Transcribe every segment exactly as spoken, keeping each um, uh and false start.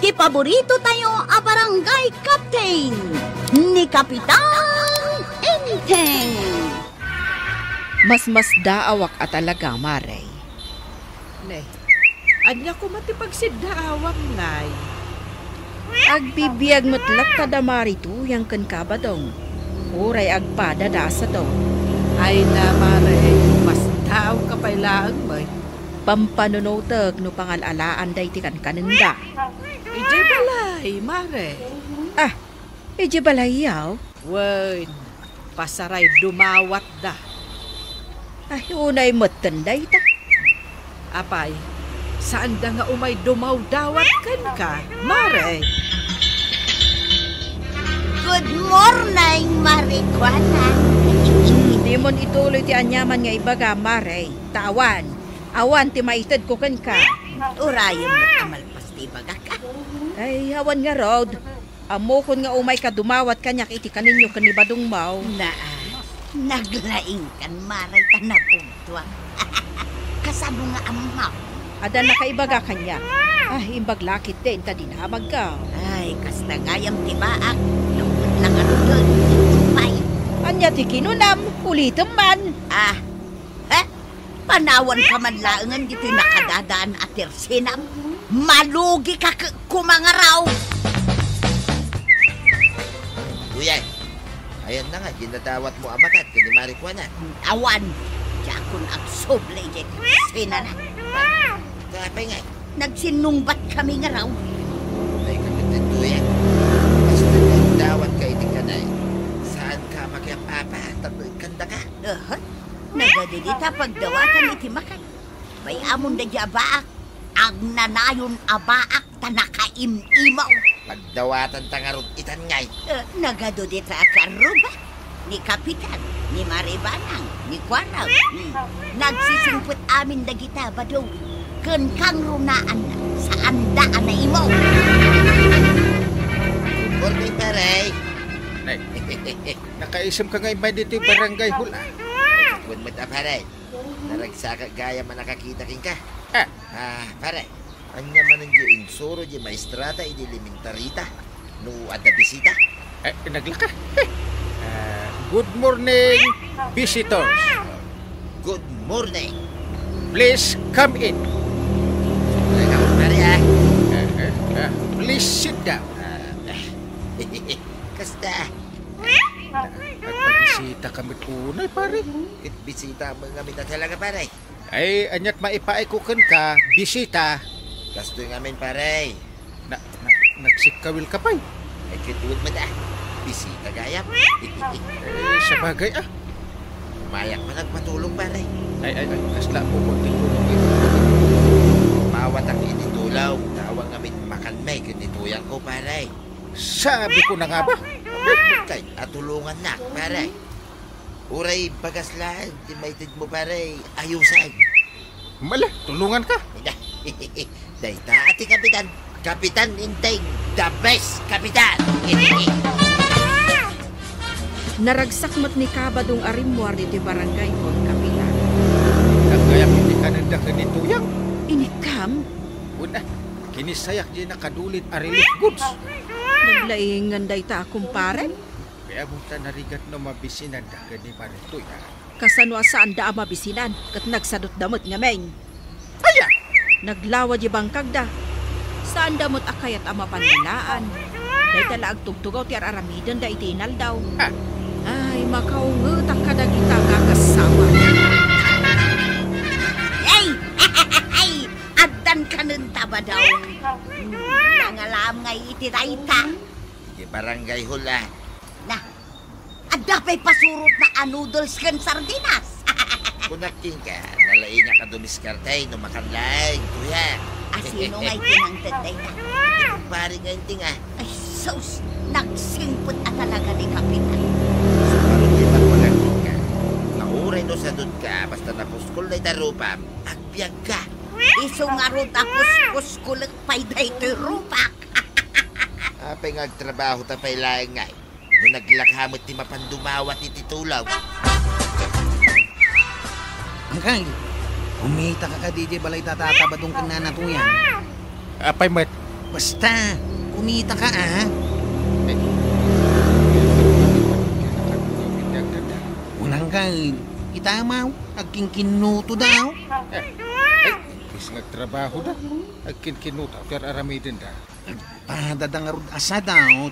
Ti paborito tayo a barangay captain, ni Kapitan Enteng. Masmasdaawak a talaga, Mare. Ne, ania koma ti pagsiddaawam, ngay? Agbibiag met latta da Mare Tuyang ken Kabadong. Uray agpada da a sado. Ay na, Mare, masdaawka pay laeng met. Pampanunotek no pangal-alaanda iti kankanenda. Idiay balay, Mare. Ah, idiay balayyo? Wen, pasaray dumawatda. Ay, unay metten dayta. Apay, saanda nga umay dumawdawat kenka, Mare? Good morning, Mare Kuana. Hmm, dimon ituloy ti aniaman nga ibaga, Mare. Ta awan, awan ti maitedko kenka. Urayem met a malpas ti ibagak, a. Ay, awan ngarud. Ammokon nga umayka dumawat kaniak iti kaninyo ken ni Badong Maw. Naa, naglaingkan, Mare, ta napugtuak. Kasano nga ammom? Adda nakaibaga kaniak. Ah, imbag la ketdin ta dinamagka. Ay, kasta gayam ti baak. Naupot la ngaruden, pay. Ania ti kinunam? Ulitem man. Ah, he? Panawanka man laengen ditoy nakadadaan a tersenam. Malugika ket kumangaraw. Uy, ay. Ayanna nga, dinadawatmo a makat ken ni Mare Kuana. Awan, diakon agsubli iti senana. Ta apay ngay? Nagsinnungbatkami ngaraw. Nay, Kapitan Tuyang. Basta nagdawatka iti kanay, saanka a makiap-apa tapno ikkandaka. Aha. Nagadu dita pagdawatan iti makan. Bay-amon daydi a baak. Agnanayon a baak ta nakaim-imaw. Pagdawatanta ngarud itan ngay. Eh, nagadu dita a karruba. Ni Kapitan, ni Mare Banang, ni Kuarang. Hmm. Nagsisingpet amin dagita, Badong. Ken kangrunaan, saanda a naimaw. Good morning, pare. Nay, nakaisemka nga immay ditoy barangay hall, a? Wen met a, pare. Naragsakak gayam a nakakita kenka. Ah. Ah, pare. Ania manen diay insuro diay maestrata idi elementarita? No adda bisita? Eh, naglaka. Ah, good morning, visitors. Good morning. Please come in. Ay, naku, pare, ah. Eh, eh, ah, please sit down. Ah, kasta. Agpabisita kami unay, pare. Ket bisita met ngamin a talaga, pare. Ay, aniat maipaayko kenka, bisita. Kastoy ngamin, pare. Na, na, nagsikkawilka pay? Ay, ket wen met a. Bisita gayam. Eh, sabagay, a. Umayak man agpatulong, pare. Ay, ay, ay, kasla mo, pagtitulong ito. Mawatak iti tulong. Tawag ngamin makan may ken ni tuyangko, pare. Sabiko na nga ba? Kay, atulongannak, pare. Uray bagas laeng ti maitedmo, pare, ayusan. Mala, tulonganka. Dayta a ti kapitan. Kapitan Enteng, the best kapitan. Naragsak met ni Kabadong a rimmuar ditoy barangay hall, Kapitan. Naggayak iti kanenda ken ni tuyang. Inikkam? Wen a, kinisayak diay nakadulid a relief goods. Naglaingan dayta a kumpare. Kaya mo ta narigat no mabisinanda ken ni Maritoy, a? Kasano a saanda a mabisinan ket nagsadutda met ngamin? Aya! Naglawa diay bangkagda. Saanda met a kayat a mapannilaan. Dayta la agtugtugaw ti ar-aramidenda iti inaldaw. Ah. Ay, makaungetak kadagita nga kasama. Ay! Ay! Addan kanen ta, Badong. Hmm, nangalam nga iti dayta. Iti barangay hall, a. Na, adda pay pasurotna a noodles ken sardinas. Kunak kenka, nalaingak a dumiskarte no makan laeng, kuya. A sino ngay pinangted dayta? Pare nga inting, a. Ay, sus, nagsingpet a talaga ni Kapitan. Sumaruditan kunak kenka. Nga uray no sadutka, basta napuskol dayta rupam, agbiagka. Isu ngarud a puskuskolek pay daytoy rupak. Apay nga agtrabaho ta pay laeng ngay? No naglaka met ti mapan dumawat iti tulong. Angkay, kumitaka kadi idiay balay ta Tata Badong ken Nana Tuyang? Apay met, Basta, kumitaka, a. Kunam ket, agkinkinnutoda. Ay, imbes nga agtrabahoda, agkinkinnuto ti ar-aramidenda. Agpadada ngarud a sadaw.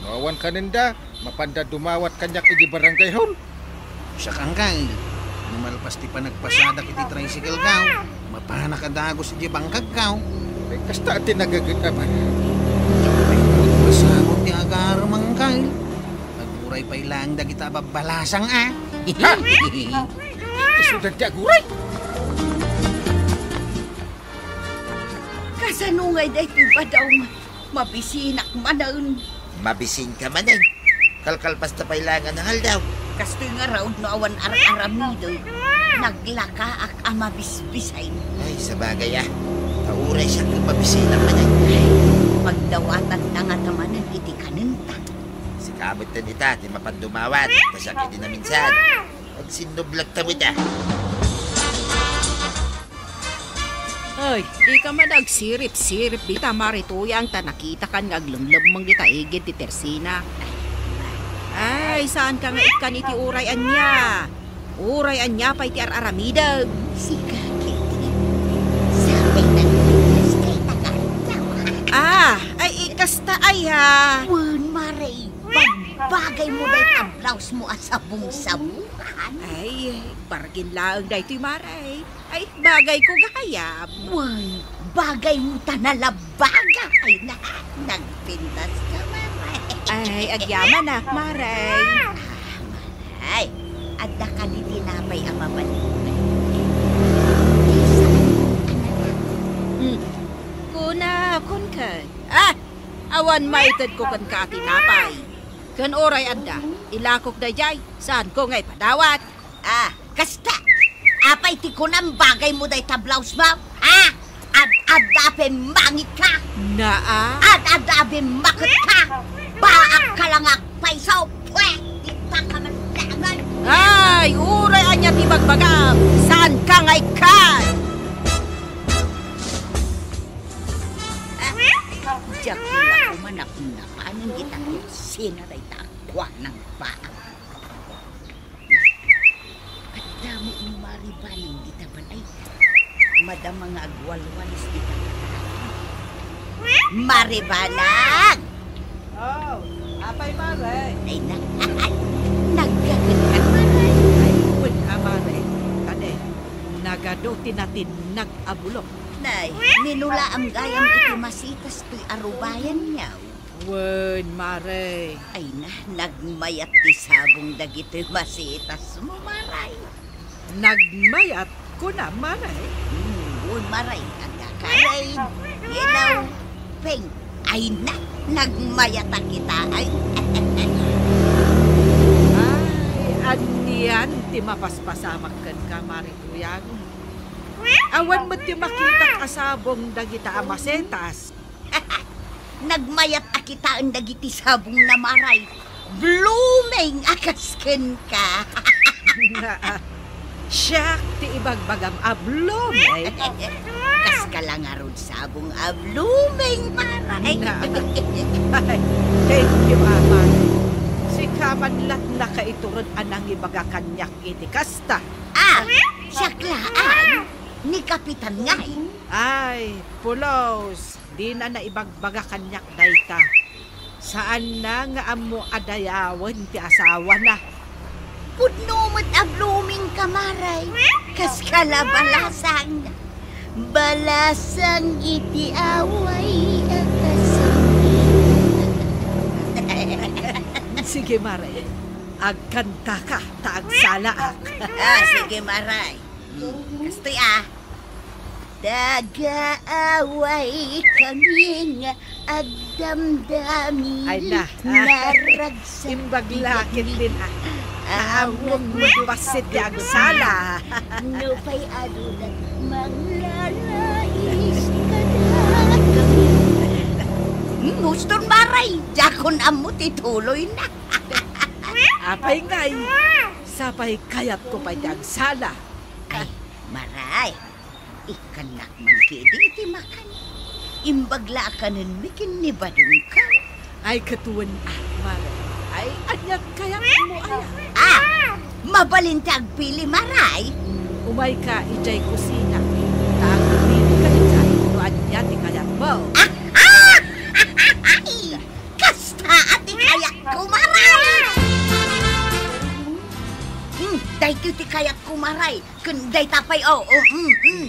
No awan kanenda, mapanda dumawat kaniak idiay barangay hall. Siak, angkay, no malpas ti panagpasadak iti tricycle-ko, mapanak a dagus idiay bangkagko. Ay, kasta ti nagaget a barang. Diak pay ngarud masango ti agarem, angkay. Aguray pay laeng dagita a babbalasang, a. Ha? Isuda ti aguray? Kasano ngay daytoy, Badong? Mabisinak manen. Mabisinka manen? Kalkalpasta pay laeng a nangaldaw. Kastoy ngarud no awan ar-aramidek, naglakaak a mabisbisin. Ay, sabagay, a. Ta uray siak ket mabisinak manen. Ay, pagdawatanta ngata manen iti kanenta. Sika metten ita ti mapan dumawat, ta siak iti naminsan. Agsinnublag ta met, a. Ay, dika man agsirip-sirip dita, Mare Tuyang, ta nakitakan nga aglemlemmeng dita igid ti tersina. Ay, saanka nga ikkan iti uray ania. Uray ania pay ti ar-aramidek. Sika, Kitty. Sapay nagpinas kay taga-adlaw. A, ay, ikasta, ay, a. Wen, Mare, bagbagaymo dayta blouse mo a sabong-sabongan. Ay, bargen laeng daytoy, Mare. Ay, bagayko gayam. Wen, bagaymo ta nalabaga. Ay, na, nagpintaska, Mare. Ay, agyamanak, Mare. A, Mare, adda kadi tinapay a mabalin? Ti saan a nana? Hmm. Kuna, kunken. A, awan maitedko kenka a tinapay. Ken uray adda, ilakok daydiay, saanko nga ipadawat. A, kasta! Apay ti kunam, bagaymo dayta blouse mo? A? Ad-adda a pimmangitka? Naa? Ad-adda a bimmaketka? Baakka la nga agpayso, pwe! Dita ka man dangan! Ay, uray ania ti bagbagam, saanka nga ikkan! A, diak la kuman a napanen dita kutsina dayta a kuanang baak. Adda met ni Mare Banang dita balay. Madama nga agwalwalis dita balay. Mare Banang! Oh, apay, Mare? Ay, na, ay, naggaget ka, Mare. Ay, wen a, Mare. Kadi, nagadu ti natinnag a bulok. Nay, minulaam gayam iti masitas toy arubayanyo. Wen, Mare. Ay na, nagmayat ti sabong dagitoy masitasmo, Mare. Nagmayat, kuna, Mare? Hmm, wen, Mare. Agakaray, ilaw, peng. Ay na, nagmayat a kita. Ay. Ay, anian ti mapaspasamak kenka, Mare Tuyang? Awan met ti makitak a sabong dagita a masitas. Nagmayat a kitaen dagiti sabongna, Mare. Blooming a kas kenka. Naa, siak ti ibagbagam a blooming. Kaska la ngarud sabong a blooming, Mare. Naa. Ay, thank you, a, Mare. Sika man laeng nakaitured a nangibaga kaniak iti kasta. A, siak la, a. Ni Kapitan ngay. Ay, pulos. Dina naibagbaga kaniak dayta. Saanna nga ammo a dayawen ti asawana. Pudno met a blooming ka, Mare. Kaska la balasang. Balasang iti away a kasangit. Sige, Mare. Agkantaka ta agsalaak. A, sige, Mare. Hmm, kastoy, a. Nagaaway kami nga agdamdami. Ay na. Naragsak. Imbag la ket din, a. Awan met bassit ti agsala. Nupay aduna manglalais kadakami. Hmm, huston, Mare. Diakon ammo ti tuloyna. Apay ngay, sapay kayatko pay ti agsala. Ay, Mare. Ikkannak man ketdi iti makan. Imbag la a kanenmi ken ni Badongko. Ay, ket wen, ah, Maray. Ay, aniat kayatmo, aya? Ah! Mabalin ti agpili, Maray. Umayka idiay kusina. Ta agpilika idiay no ania ti kayatmo. Ah! Ah! Ay! Kasta a ti kayatko, Maray! Hmm, daytoy ti kayatko, Maray. Ken dayta pay, oh, oh, mm, mm.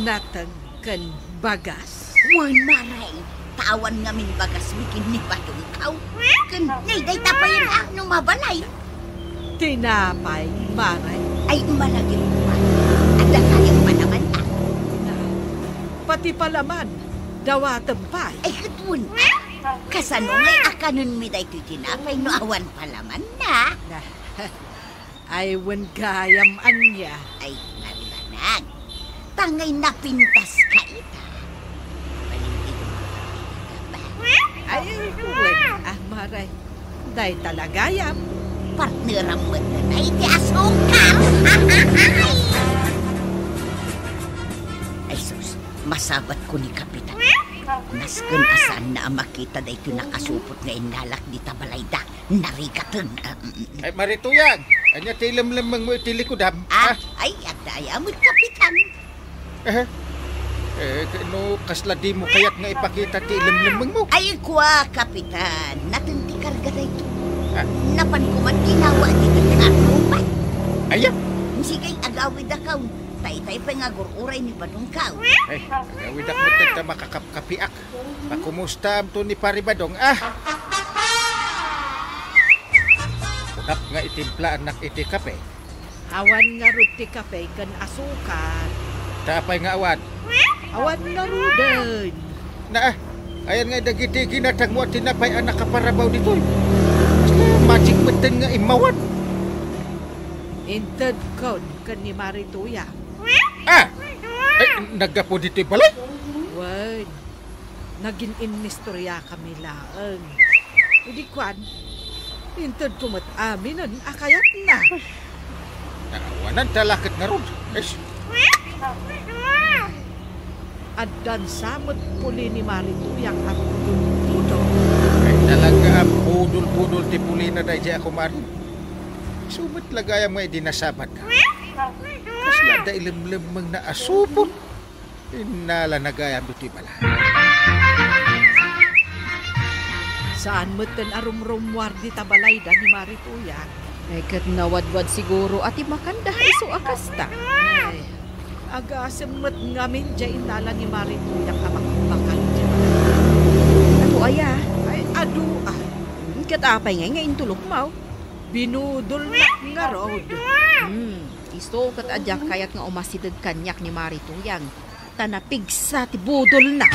Nateng ken bagas. Wen, Maray, ta awan ngamin bagasmi ken ni Badongko. Ken ni dayta pay a no mabalay. Tinapay, Maray. Ay, malagip pa. Adda kayat palaman ta. Na, pati palaman, dawatem pay. Ay, ket wen. Kasano ngay a kanenmi daytoy tinapay no awan palamanna? Na, Ay, wen gayam ania. Ay, Maribanag. Tangay napintaska ita. Mabalin ti dumakan ita ba? Ay, wen. Ah, Maray. Dayta la gayam. Partneram met na iti asukar. Ay, sus, masabat ko ni Kapitan. Nasken a saanna a makita daytoy nakasupot nga innalak dita balayda. Narigaten. Ah, mm, mm. Ay, Marituyang, ania ti lemlemmengmo iti likudam? Ah, ah? Ay, adda aya met, Kapitan. Eh, eh, no kasla dimo kayat nga ipakita ti lemlemmengmo? Ay, kua, Kapitan, nateng ti karga daytoy. Ah? Napan ko man ginawa ditoy karruman. Aya? Sige, agawidakon. Taytay pay nga agur-uray ni Badongko. Ay, agawidak met ta makakapkapiak. Pakumustaamto ni Pari Badong, ah? Kunap nga itimplaannak iti kape. Awan ngarud ti kape ken asukar. Ta apay nga awan? Awan ngaruden. Naa, ayan nga dagiti ginatangmo a tinapay a nakaparabaw ditoy. Basta magic metten nga immawan. Intedkon ken ni Marituyang. Ah! Ay, naggapu ditoy balay? Wen. Nagin-innistoriakami laeng. Idi kuan, intedko met aminen a kayatna. Naawanan ta la ket ngarud. Ish. Addan sa met puli ni Marituyang a budol-budol. Ay, talaga a budol-budol ti pulina daydiay a kumari. Isu met la gayam nga idi nasabat. Kasla adda ilemlemmengna a supot. Innalana gayam ditoy balay. Saan metten a rumrummuar dita balayda ni Marituyang. Ay, ket nawadwad siguro a ti makanda isu a kasta. Ay, agasem met ngamin diay innala ni Marituyang a makbakal diay balayda. Adu aya? Ay, adu a. Hmm, ket apay ngay nga intulokmo? Binudolnak ngarud. Hmm, isu ket a diak kayat nga umasideg kaniak ni Marituyang. Ta napigsa ti budolna.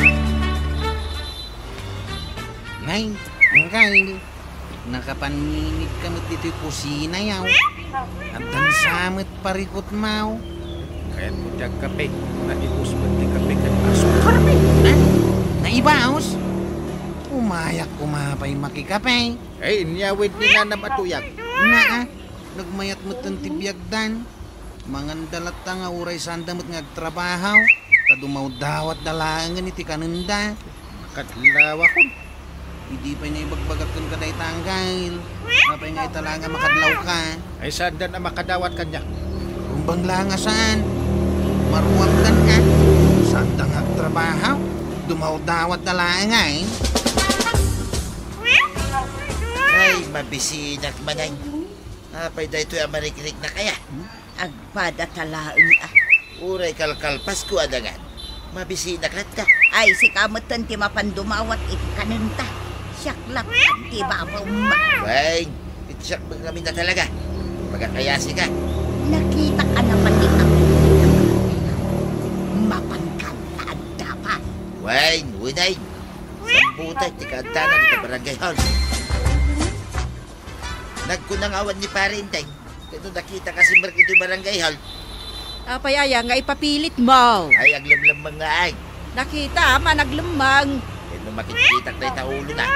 Nay, Angkay, nakapanninigka met ditoy kusina, yaw. Addan sa met parikutmo. Kayatko ti agkape, naibus met ti kape ken asukarmi. Ah, naibaus? Umayak koma pay makikape. Ay, inyawid ni Nanam a Tuyang. Naa, nagmayat metten ti biagdan. Manganda latta nga uray saanda met nga agtrabaho, ta dumawdawatda laengen iti kanenda. Makadlawakon. Idi pay naibagbagak kenka dayta, Angkay. Apay nga ita la nga makadlawka? Ay, saandan a makadawat kaniak? Rumbeng la nga saan. Maruamdan a. Saanda nga agtrabaho, dumawdawatda laeng, ay. Ay, mabisinak manen. Apay daytoy a marikriknak aya? Agpada ta laeng a. Uray kalkalpasko a dangan. Mabisinak latta. Ay, sika metten ti mapan dumawat iti kanenta. Siak laeng ti ibabawma. Wen, iti siak met ngamin a talaga. Pagakayasika. Nakitak a napan ni Apo. Mapan kanta adda pay. Wen, wen ay. Sambutek ti kaaddanan iti barangay hall. Nagkuna nga awan ni Pare Enteng, ket no nakitaka simrek iti barangay hall. Apay aya nga ipapilitmo? Ay, aglemlemmeng nga ay. Nakita, man aglemeng. Ket no makitkitak dayta ulona,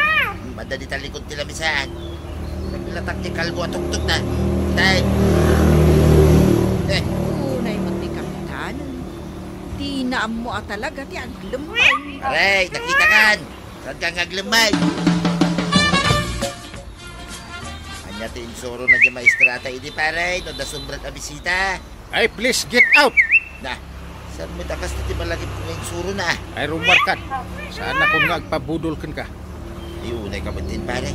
madda dita likod ti lamisaan. Naglatak ti kalbo a tuktok na. Tay. Eh. Unay met ni Kapitan. Ti Naammo a talaga ti aglemmeng. Pare, nakitakan. Saan ka nga aglemmeng? Ania ti insurona diay maestrata idi, pare, no adda sumrek a bisita? Ay, please, get out! Na, saan met a kasta ti malagip nga insurona? Ay, rummuarkan. Saanakon nga agpabudol kenka. Ay, unay ka met din, pare.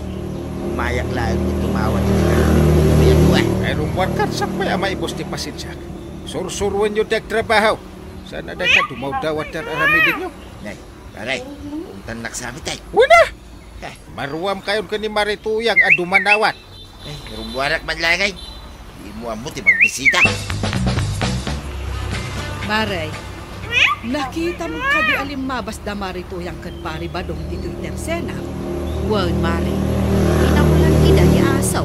Umayak laeng nga tumawag iti ka. Ay, rummuarkan, sakbay a maibus ti pasensiak. Sursuruenyo ti agtrabaho. Saan a dayta dumawdawat ti ar-aramidenyo? Nay, pare, umtannak sa amin, tay. Wen a! Eh. Maruamkayon ken ni Mare Tuyang a dumanawat. Eh, rummuarak man laeng. Dimo ammo ti magbisita. Mare, nakitam kadi a limmabasda Mare Tuyang ken Pare Badong ditoy tersena? Wen, Mare. Inabulan ida ti asaw,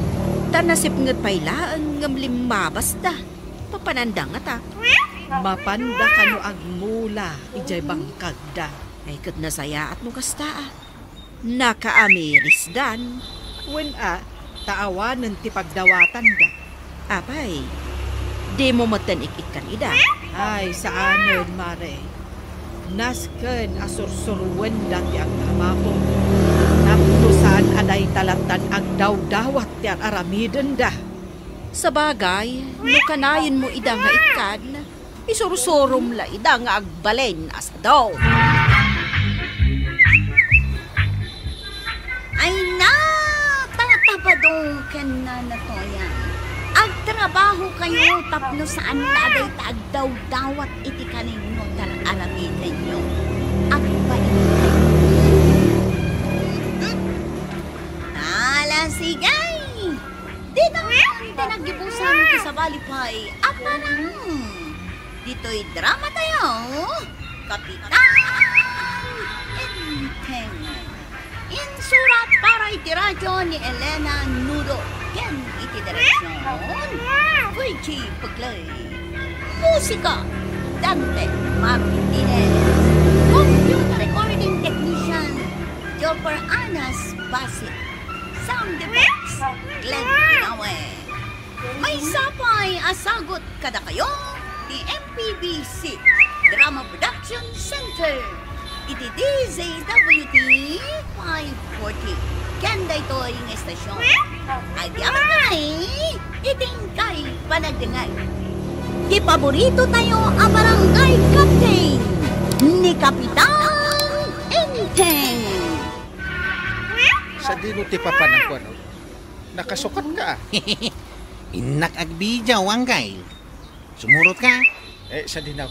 ta nasipnget pay laeng ngem limmabasda. Papananda ngata. Mapanda kano agmula idiay bangkagda. Ay, ket nasayaat no kasta a. Nakaamirisdan. Wen a, ta awanen ti pagdawatanda. Apay, dimo metten ik-ikkan ida? Ay, saanen, Mare. Nasken a sursuruenda ti agtrabaho. Tapno saan a dayta lattan agdawdawat ti ar-aramidenda. Sabagay, no kanayenmo ida nga ikkan, isursurom la ida nga agbalin a sado. Ay na, Tata Badong ken Nana Toya, agtrabahokayo tapno saan la a dayta agdawdawat iti kanenyo ken ar-aramidenyo. Agbainkayo. Ala, sige! Dita ti naggibusan ti sabali pay a parang ditoy drama tayo, Kapitan Enteng. Insurat para iti radyo ni Elena Nudo ken iti direksion, Virgie Pegley. Musika, Dante Martinez. Computer recording technician, Jopper Anas Basit. Sound effects, Glenn Pinawe. Maysa pay a sagut kadakayo ti M P B C Drama Production Center iti D Z W T five forty. Ken daytoy nga estasion, agyamankay iti inkay panagdengngeg. Ti paborito tayo a barangay captain, ni Kapitan Enteng. Sadino ti papanangko, ano? Nakasukat ka, ah. Innak agbidiaw, Angkay. Sumurot ka? Eh, sadino?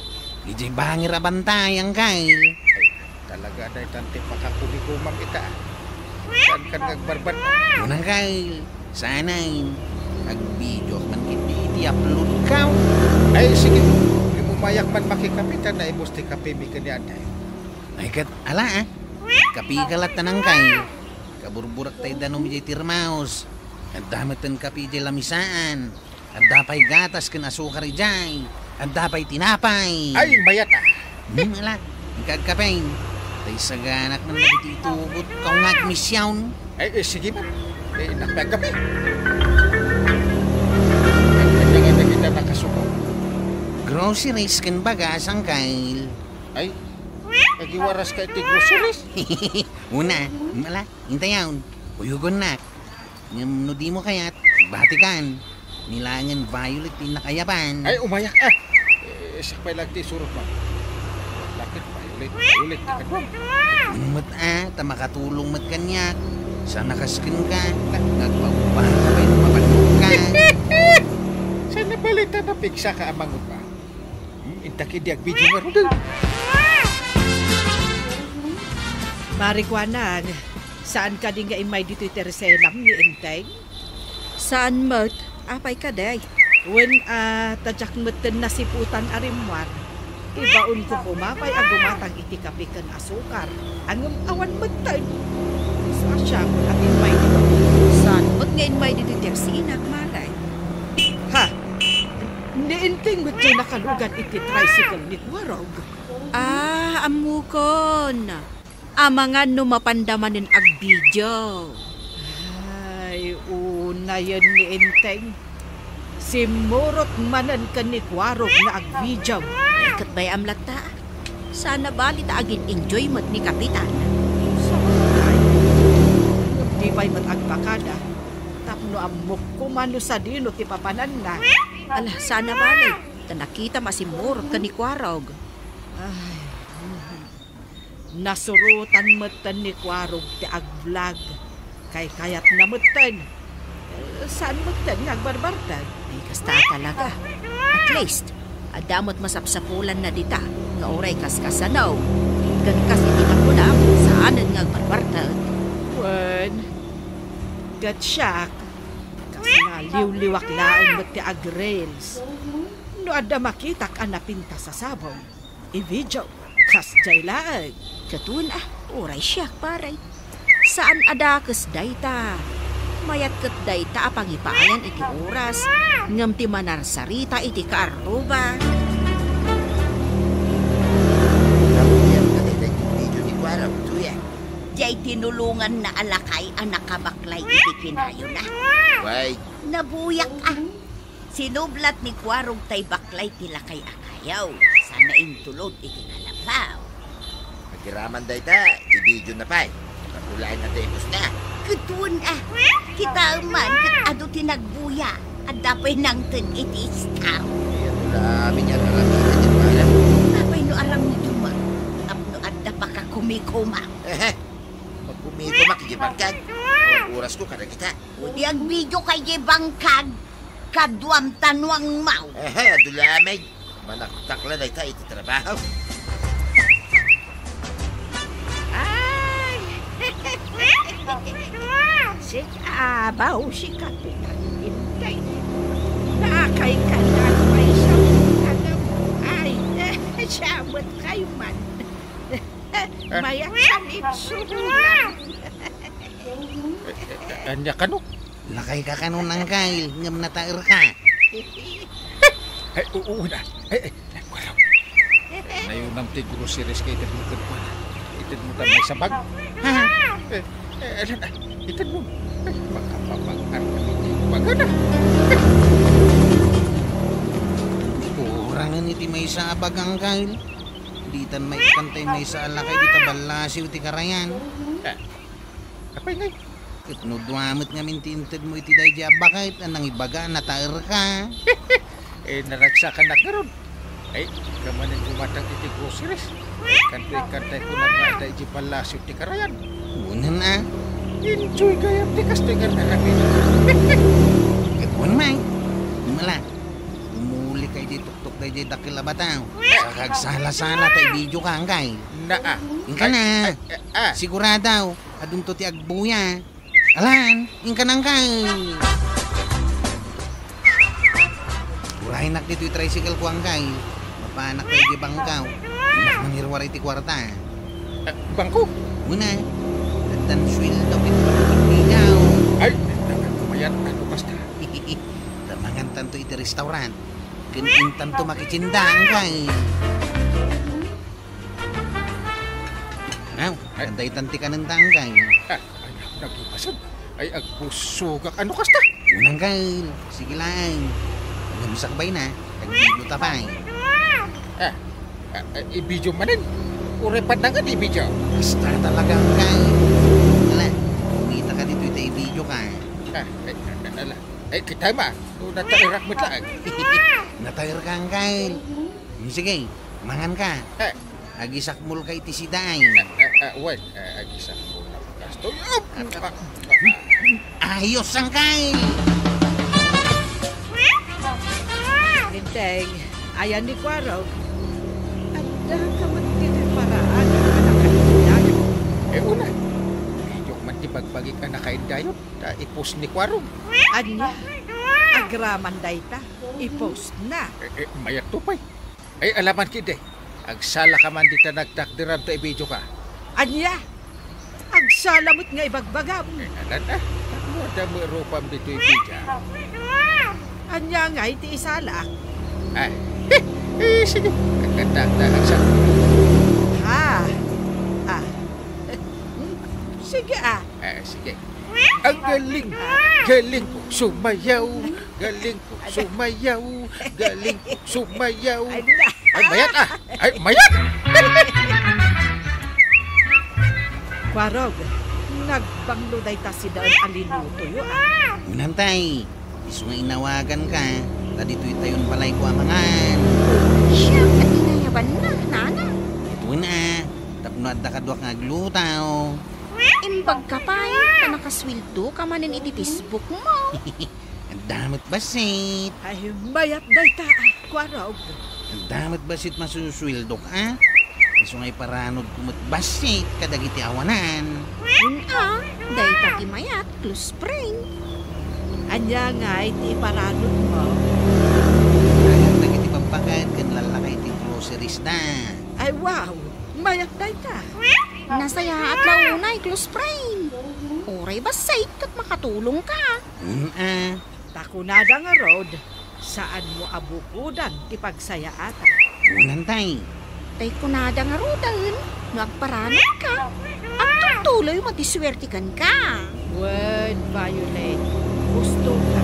Idiay bangir a bantay, Angkay. Ay, talaga, daytan ti pakakumikumam ita, ah. Saan kan nga agbarbad, ah? Wen, Angkay. Sanay. Agbidiak man ket iti upload ka. Ay, sige. Umayak man makikape ta naibus ti kape mi ken ni Anday. Ay, ket, ala, ah. Kape ka latta, Angkay. Kaburburak tay danum idiay termos. Adda metten kape idiay lamisaan. Adda pay gatas ken asukar idiay. Adda pay tinapay. Ay, mayat, ah. Hmm, ala. Inka agkape. Tay saganak man dagiti itugot. Kaw nga agmisyon. Ay, eh, sige man. Eh, innak pay agkape. Ay, ay, ay, ay, ay, nakasuko. Groceries ken bagas, Angkay. Ay, agiwaras ka iti groceries? Una, ala, intayon. Uyugonnak. Ngem no dimo kayat, batikan. Ni laengen violet ti innak ayaban. Ay, umayak, ah. Eh, siak pay la ti isurotmo. Bakit violet, violet ti kaduam? Wen met, ah, ta makatulong met kaniak. Saan a kas kenka, nga agpaubaka pay no mabannogka. Saan a balita, napigsaka a mangupa? Hmm, intak idi agbidio ngaruden. Marikuanang, saan kadi nga immay ditoy tersenam ni Enteng? Saan met? Apay kadi? Wen a, ta diak metten nasiputan a rimmuar. Ibaonko koma pay a gumatang iti kape ken asukar. Ngem awan metten. Disgrasiaon a immay ditoy. Saan met nga immay ditoy tersenak, Mare? Ha? Ni Enteng met ti nakalugan iti tricycle ni Kuarog. Ah, ammokon. Amangan no mapanda manen agbidio. Ay, unayen ni Enteng. Simmurot manen ken ni Kuarog nga agbidio. Ay, ket bay-am latta. Sana bali ta agin-enjoy met ni Kapitan. Sabagay. Ngem di pay met agbakada. Tapno ammok koma no sadino ti papananna. Ala, sana bali. Ta nakitam a simmurot ken ni Kuarog. Ay, nasurotan metten ni Kuarog ti agvlog. Kaykayatna metten. Eh, saan metten nga agbarbartag? Ay, kasta talaga. At least, adda met masapsapulanna dita, nga uray kaskasano. Ken kas iti nakunam, saanen nga agbarbartag. Wen, ket siak, kasla liwliwak laeng met ti agreels. No adda makitak a napintas a sabong, i-video. Kasdiay laeng. Ket wen a, uray siak, pare. Saan a dakes dayta. Mayat ket dayta a pangipayan iti oras, ngem ti manarsarita iti kaarruba. Nabuyak ka dayta iti video ni Kuarog, Tuya. Diay tinulonganna a lakay a nakabaklay iti kinayona. Why? Nabuyak a. Sinublat ni Kuarog tay baklay ti lakay a kayo. Sana intulod iti kalapaw. Agiraman dayta, i-video na pay. Kapulayan na ta ipusna. Ket wen a, kitaem man ket adu ti nagbuya. Adda pay nangted iti istaw. Ay, adu la amin nga aramiden ti para. Apay no aramidem a? Tapno adda pakakumikuma. Ehe. Magkumikuma iti bangkag. Awan orasko kadagita. O di agbidio kay di bangkag. Kaduam ta nuangmaw. Ehe, adu la amin. Manaktak la dayta iti trabaho. Ay! Sika, abaw, si Kapitan Inday. Nakay ka na, may sabon ka na mo. Ay, siya met kayo man. Mayat sa mitsuhulan. Eh, eh, eh, ania kano? Lakay ka kano, Angkel, ngem nataer ka. Ay, oo na. Ay, ay, ay, wala. Ay, nayunam ti groceries kay ited mo ken kuana. Ited mo tan maysa bag. Ha? Eh, eh, alan, ah, ited mo. Ay, makapapag-ar kami ti bagana. Kurangan iti maysa a bag, Angkel. Ditan maikkan tay maysa a lakay dita ballasiw ti karayan. Eh, apay ngay? Ket no dua met ngamin ti inted mo iti daydi a baket a nangibaga a nataer ka. Eh, naragsakan ngarud. Ay, kamanen kumatang iti groceries. Ay, kanto ikantay ko lang nga adda iti ballasiw ti karayan. Unan a. Enjoy gayam ti kastoy nga aramid. Ket wen may. Umala. Umuli kay di tuktok daydi dakkel a bataw. Sa kagsala-sala ta i-video ka, Angkay. Naa. Inka na. Ay, ay, ah. Sigurado, adunto ti agbuya. Alan, inka na, Angkay. Uraynak ditoy tricycle ko, Angkay. Mapanak daydi bangkaw. Innak mangiruar iti kuarta. Ah, bangko? Una, addan sueldo ket iti daw. Ay, nagan kumayat, ano basta? Tamangan tanto iti restaurant. Ken intanto makitindaan ka, eh. Aw, ay. Adda itan ti kanentang ka, eh. Ah, ay, nagipasag. Ay, agbusugak. Ano kasta? Unang ka, eh. Sige lang. Ngem sakbay na, nagbigo ta pa, eh. Ah, ah, ah, i-video manen. Uray paddangan i-video. Basta talaga ka, eh. Ala, kumita ka dito, ita i-video ka, eh. Ah, ay, ah, ala. Ay, kita ma. O, nataerak met laeng. Nataer ka, Angkay. Hmm, sige, mangan ka. Eh. Agisakmol ka iti sidaay. Eh, eh, eh, wen, eh, agisakmol na kastoy. Ayos, Angkay! Ginteng, ayan ni Kuarog. Adda ka met ti paraan a nakaindagan. Eh, una, iyok man ti bagbagik a nakaindayon. Ta i-post ni Kuarog. Ania? Agraman dayta. I-post na. Eh, eh, mayat to pay. Ay, alaman kidi. Agsala ka man dita nagtakderam ta i-video ka. Ania? Agsala met nga ibagbagam. Eh, anan, ah? Tapno adda met rupam ditoy video. Ania ngay ti isalak? Ah, eh, eh, sige. Agkanta, agkanta, agsa. Ah, ah. Sige, ah. Eh, sige. Ang galing, galing ko sumayaw, galing ko sumayaw, galing ko sumayaw. Ay, na. Ay, mayat, ah! Ay, mayat! Kuarog, nagbanglo dayta sidaen a linutoyo, a. Unantay, isu nga inawaganka, ta ditoy tayon balayko a mangan. Siak, inayabanna, nana. Itoen a, tapno adda kaduak nga agluto. Imbagka pay, ta nakasueldoka manen iti Facebook mo. Adda met bassit. Ay, mayat dayta, a, Kuarog. Adda met bassit masusueldok, a? Isu nga iparanudko met bassit kadagiti awanan. Wen a, dayta ti mayat, close friend. Ania ngay ti iparanudmo? Mayat dagiti babbaket ken lallakay ti groceries da. Ay, wow! Mayat dayta. Nasayaat la unay, close friend. Uray bassit ket makatulongka. Mm, a. Ta kunada ngarud, saanmo a bukodan ti pagsayaatan. Unantay. Tay kunada ngaruden, no agparanudka, agtutuloy met ti suerte kenka. Wen, Violet, gustoka.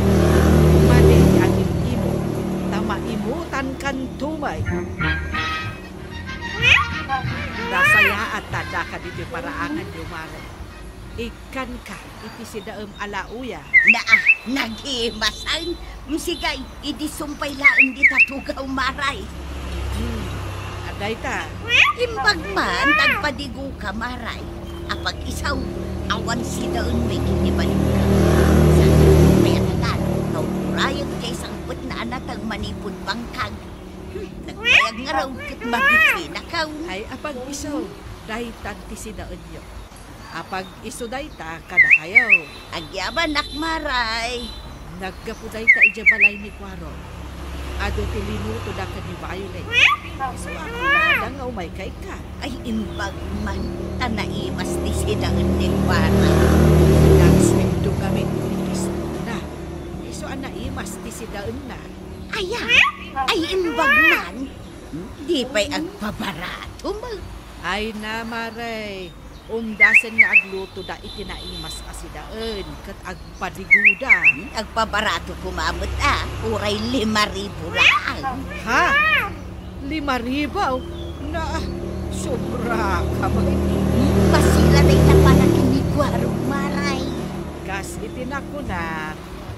Madi ti agim-imo, ta maimutankanto met. Nasayaat ta addaka ditoy paraanganyo, Mare. Ikkanka iti sidaem a laoya. Naa, nagimasan. Msigay, idi sumpay laeng dita tugaw, Maray. Hmm, adayta. Imbag man, tagpadigoka, Maray. Apag-isu, awan sidaenmi iti balinka. Sa, kayatatan, kaurayek jay sangpetna a nateng manipud bangkag. Hmm, nagbayag ngarud ket mabisinakaw. Ay, apag-isu, daytan ti sidaenyo. Apag-isu dayta kadakayo. Agyabanak, Maray. Naggapu dayta idiay balay ni Kuarog. Adu ti linutoda ken ni Violet. Isu a kunada nga umayka ikkan. Ay, imbag man, ta naimas ti sidaen ni Kuarog. Nagsueldo kami iti Facebook na. Isu a naimas ti sidaenna. Aya, ay, imbag man. Di pay agpabarato met. Ay na, Maray. Umdasen nga aglutoda iti naimas a sidaen ket agpadigoda. Hmm, agpabarato koma met a, uray lima ribu laeng. Ha? Lima ribu? Na, sobra ka ba? Hmm, bassit la dayta panaginikuarog, Maray. Kas iti nakuna,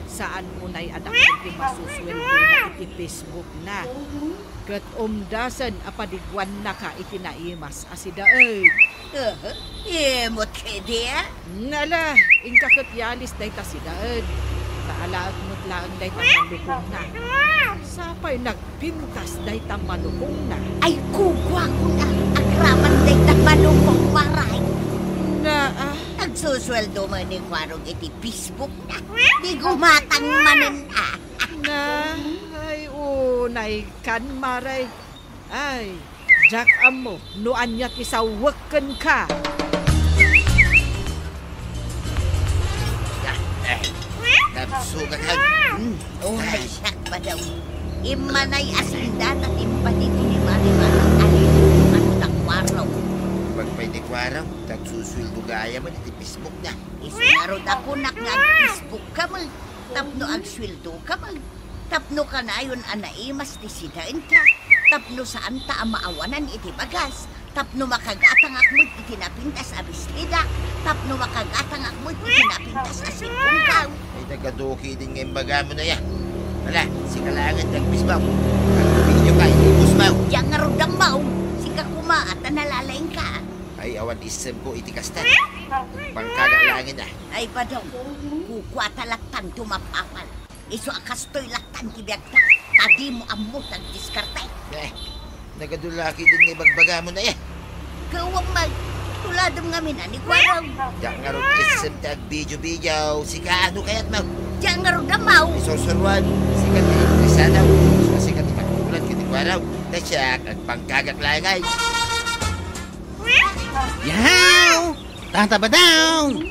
saan unay a dakkel ti masusueldona iti Facebook na. Ket umdasen a padiguannaka iti naimas a sidaen. Aha, imot kadi a? Ngala, inka ket yalis dayta sidaen. Ta alaek met laeng dayta malukongna. Sapay nagpintas dayta malukongna. Ay, kukuakon a, agraman dayta malukong, Maray. Naa. Agsusueldo met ni Kuarog iti Facebook na. Di gumatang manen a. Na, ay, unay kan, Maray. Ay, diak ammo no ania ti sawek kenka. Eh, nabsugak. Hmm. Oh, ay, siak, Badong. Immanay a sindata ti impadigo ni Mari Manang Alin. Ano na, Kuarog? Pagpay ni Kuarog, tagsusueldo gayam iti Facebook na. Isu ngarud a kunak nga ag-Facebook ka met. Tapno agsueldo ka met, tapno kanayon a naimas ti sidaenta, tapno saanta a maawanan iti bagas, tapno makagatangak met iti napintas a bestida, tapno makagatangak met iti napintas a sirkongkaw. Ay, nagaduki din nga imbagamo na ya. Ala, sika laengen ti agbisbaw. Agbidio ka iti ibusbaw. Diak ngarud ammo, sika koma a ta nalalaingka. Ay, awan issemko iti kasta. Pangkagak laengen a. Ay, Badong, kukuata lattan ti mapapal. Isu a kastoy lattan ti biagta, ta dimo ammo ti agdiskarte. Eh, nagadulaki din nga ibagbagamo na, eh. Kawam man, tuladem ngamin a ni Kuarog. Diak ngarud isem ti agbidio-bidio, sika ano kayatmo? Diak ngarud ammo. Isursuruan, sika ti interesado, sika ti pagkukulan ken ni Kuarog. Ta siak, agpangkagak laeng ay. Yaw! Tata Badong!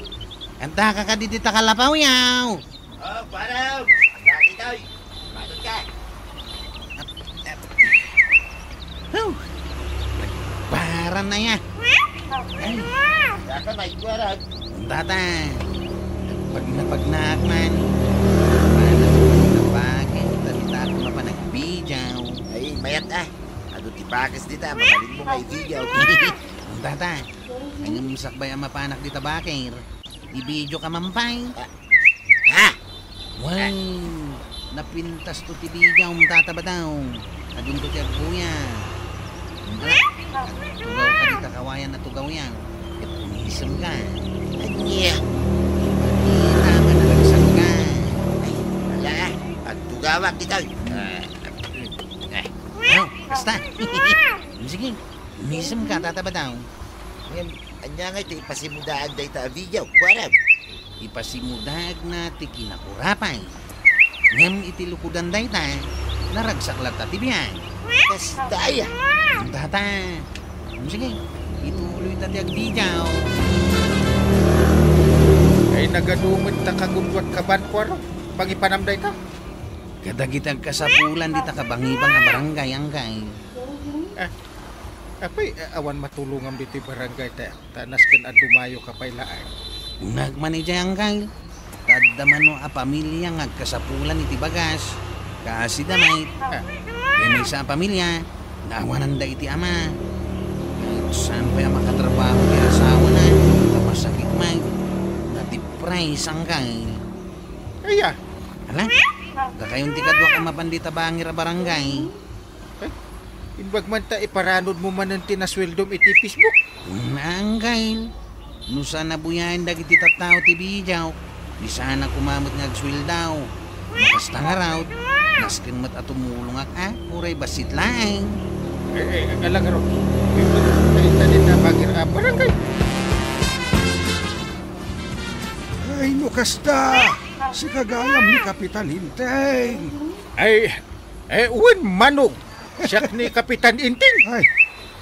Adda ka kadi dita kalapaw, yaw? Oh, Kuarog! Adda ditoy! Matod ka! Huh! Nagbaran na ya! Ay! Daka may Kuarog! Tata! Pagna-pagnaak man! Paano ko magtapakin? Talita ko mapanagbijaw! Ay, mayat ah! At Ti bakes dita, mabalinmo nga i-video. Tata, ngem sakbay a mapanak dita bakir, i-video ka man pay. Ah, ha? Wen, napintas to ti video, Tata Badaw. Adunto ti agbuya. Ala, tugaw ka dita kawayan a tugawyan. Ket umisem ka. Ania? Makita nga naragsak ka. Ay, ala, agtugawak dita. Ah, eh. Aw, kasta. Sige, umisem ka, Tata Badaw. Ngem, ania ngay ti ipasimudaag dayta a video? Kuarem. Ipasimudaagna ti kinakurapay. Ngem iti lukodan dayta, naragsak latta ti biag. Kasta aya. Tata. Sige, ituloy ta ti agbidiaw. Ay, nagadumet ta kagudwat ka ban, kuaro. Pangipanam dayta. Kadagiti agkasapulan dita kabangibang a barangay, anggayo. Ah, apay, a-, awan matulongam ditoy barangay ta, ta nasken a dumayo ka pay laeng. Unag man idiay, anggayo. Ta adda mano a pamilia nga agkasapulan iti bagas. Kaasi da met. Ah. Ti maysa a pamilia, naawananda iti ama. Saan pay a makatrabaho ti asawana? Ta masakit met. Natipraysa, anggayo. Aya. Ala, dakayon ti kaduak a mapan dita bangir a barangay. Eh, imbag man ta iparanudmo manen ti nasueldom iti Facebook. Anggayo. No saan a buyaen dagiti tattao ti bidiaw, di saan a koma met nga agsueldo. No kasta ngarud, nasken met a tumulongak a, uray bassit laeng. Eh, eh, ala ngarud. Imbag ta ita dita bangir a barangay. Ay, no kasta, sika gayam ni Kapitan Enteng. Ay, eh, wen, Manong. Siak ni Kapitan Enteng. Ay,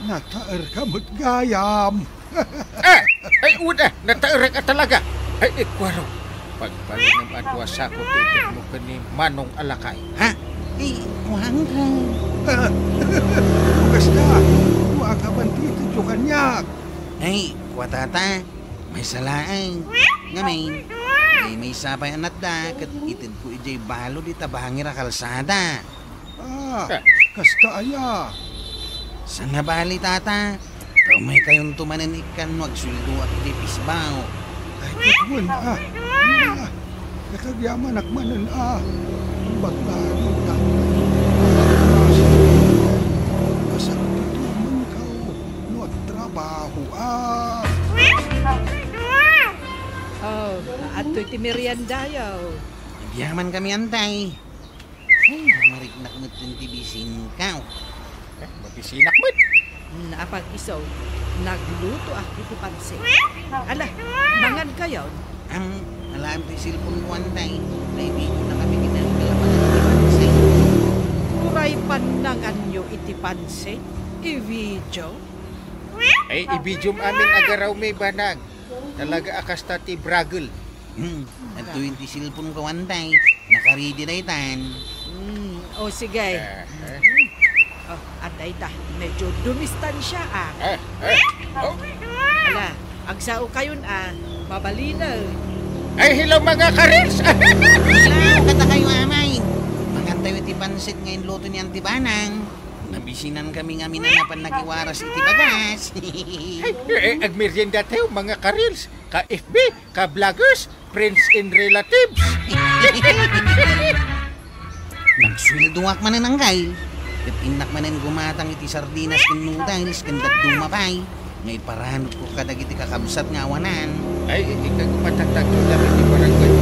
nataerka met gayam. Eh, ay, wen, eh, nataerak a talaga. Ay, eh, kuaro. Pagbalinem a dua sako ti itedmo ken ni Manong a lakay. Ha? Eh, kuanka. Ah, no kasta, kua ka man ti itedyo kaniak. Ay, kua, Tata. Maysa laeng. Ngamin, may, maysa pay a natda ket itedko idiay balud ita bangir a kalsada. Ah, kasta aya? Saan a bali, Tata. Ta umaykayonto manen ikkan no agsueldoak idiay pisbaw. Ay, ket wen, ah. Ah, ket agyamanak manen, ah. Imbag laeng ta. Kasakit ito man kao. No agtrabaho, ah. Oh, adtoy ti meriendayo. Agyaman kami, antay. Ay, mariknak met ti bisinko. Eh, mabisinak met. Naapag iso, naglutoak iti pansit. Ala, mangan kayon. Am, alaem ti cellphone ko, antay. Naibigo na kami iti kalapanan ti pansit. Uray pannanganyo iti pansit? I-video? Ay, ibidiom amin agarawmi, banag. Talaga a kasta ti bragel. Hmm, adtoy ti cellphone ko, antay. Nakaridi daytan. Hmm, o sige. Eh, eh. O, adda ita. Medyo dumistansya, ah. Eh, eh. O. Ala, agsao kayon, ah. Mabalinen. Ay, hello, mga karils! Hello, kada kayo, amay. Mangan tayo ti pansit nga inluto ni Auntie Banang. Nabisinan kami ngamin a napan nagiwaras iti bagas. Ay, eh, agmerienda tayo, mga karils, ka-F B, ka-vloggers, friends and relatives. Nagsueldoak manen, anggayo. Ket innak manen gumatang iti sardinas ken noodles ken dadduma pay nga iparanudko kadagiti kakabsat nga awanan. Ay, ikagumatang dagdagdam iti barangay.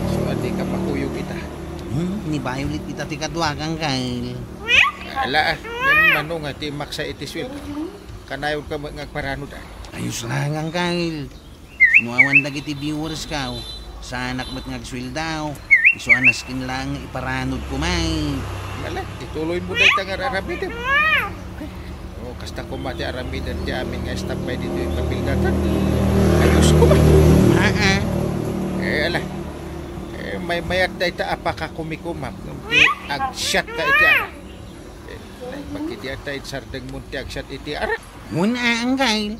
So, adi ka makuyog ita. Hmm, ni Violet ita ti kaduak, anggayo. Ala, ah, ngem mano nga ti maksa iti sueldo? Kanayon ka met nga agparanud, ah. Ayos lang, anggayo. No awan dagiti viewers ko, saanak met nga agsueldo. Isu a nasken laeng nga iparanudko met. Ala, ituloy mo dayta nga ar-aramidem. O, kasta koma ti aramiden ti amin nga staff pay ditoy kapilgatan. Ayos koma. Aa. Eh, ala. Eh, maymayat dayta a pakakumikumam ngem ti agsiat ka iti arak. Eh, naimbag iti ata insardengmon ti agsiat iti arak. Wen, anggayo.